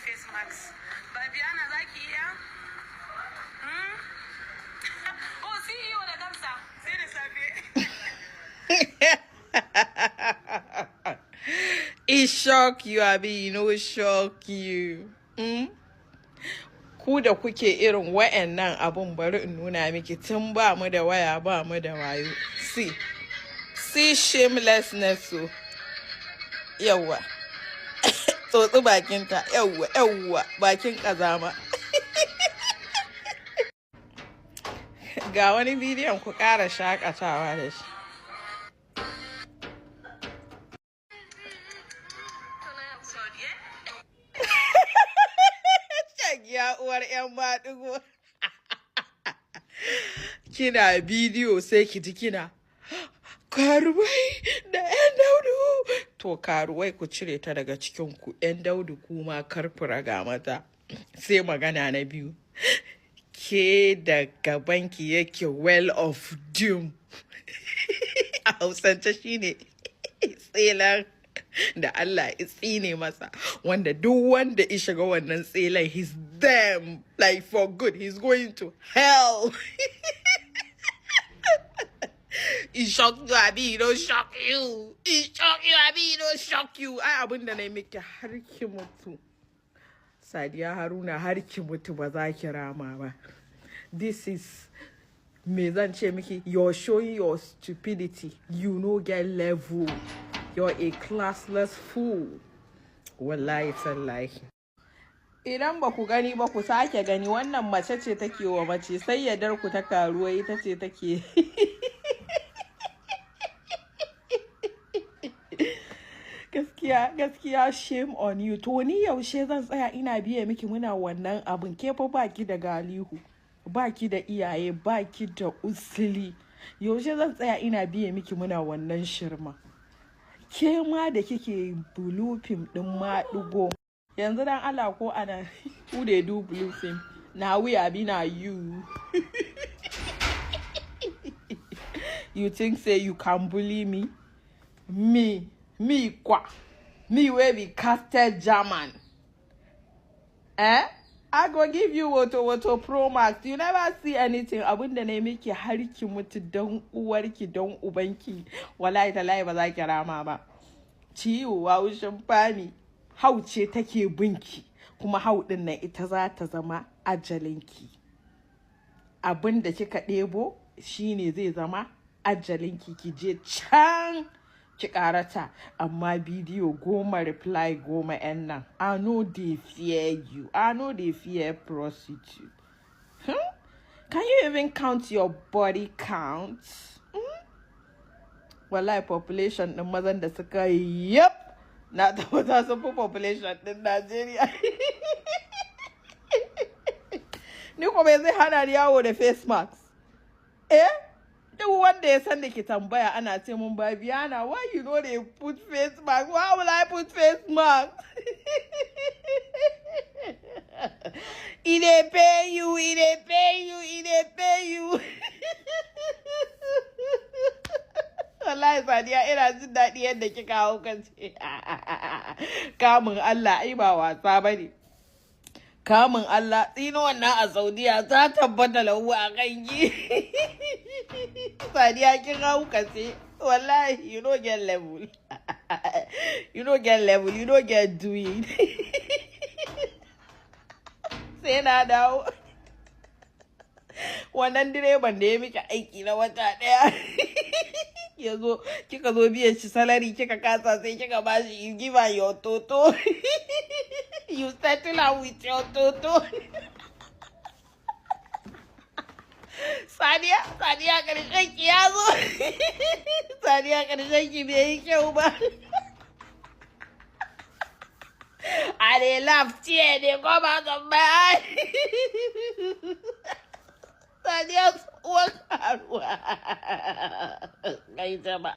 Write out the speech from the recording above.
face mask. Babiana za ki iya? Hmm? Oh, CEO da kansa sai da safe. It shock you, abi, no shock you. Mm? Ku da kuke irin wa'annan abun, bari in nuna miki tun ba mu da waya, ba mu da wayo. See, see shamelessness. So yawwa, tsotsi bakinta, yawwa yawwa, bakin kazama. Ga wani bidiyon ku ƙara shakatawa da shi. Shagiya uwar 'yan maɗigo. Kina bidiyo sai ki ji kina karuwai da 'yan daudu. To karuwai ku cire ta daga cikin ku, 'yan daudu kuma kar ku raga mata. Sai magana na biyu. Ke da gabanki yake well of doom. A Hausance shine tselan da Allah ya tsine masa, wanda duk wanda ya shiga wannan tselan, he's them like for good, he's going to hell. It shock you, abi, it don't shock you. It shock you, abi, it don't shock you. Ai abin da na miki har ki mutu, Sadiya Haruna, har ki mutu ba za ki rama ba. This is, me zan ce miki, you're showing your stupidity. You no get level. You're a classless fool. Wallahi tallahi. Idan ba ku gani ba, ku sake gani. Wannan mace ce take wa mace, sai yadar ku ta karuwa ita ce take. Gaskiya gaskiya, shame on you. To ni yaushe zan tsaya ina biye miki muna wannan abin? Ke fa baki da galihu, baki da iyaye, baki da usuli. Yaushe zan tsaya ina biye miki muna wannan shirma? Ke ma da kike blue film din maɗigo yanzu, dan Allah, ko ana who dey do blue film na we abi na you? You think say you can bully me? Me, me kwa me wey be casted German, eh? I go give you woto woto pro max. You never see anything. Abinda na miki har ki mutu, don uwarki don ubanki, wallahi tallahi ba za ki rama ba. Ciwo haushin fami, hau ce take binki, kuma hau din nan ita za ta zama ajalinki. Abin da kika ɗebo shine zai zama ajalinki. Ki je can ki karata. Amma bidiyo 10, reply 10. Yan nan, I no dey fear you, I no dey fear prostitute. Hmm? Can you even count your body count? Hmm? Wallahi population din mazan da suka yep na tabbata sun fi population din Najeriya. Ni kuma zai hana ni yawo da face mask? Eh, duk wanda ya san da ke tambaya ana ce mun, "Babiana, why you no dey put face mask?" Why will I put face mask? E dey pay you, e dey pay you, e dey pay you. Wallahi Sadiya, ina jin daɗi yadda kika hau kace. Kamun Allah ai ba wasa bane. Kamun Allah, tsino wannan a Saudiya ta tabbata lahu a kanki. Sadiya, kin hau kace. Wallahi you no get level. You no get level, you no get doing. Sai na dawo. Wannan direban da ya miki aiki na wata ɗaya, ya zo kika zo biyan shi salary kika kasa, sai kika ba shi, you give her your toto, you settle her with your toto. Sadiya, Sadiya, karshen ki ya zo. Sadiya, karshen ki bai yi kyau ba. I dey laugh, tear dey come out of my eye. Sadiya, uwar karuwa. Kai ta ba.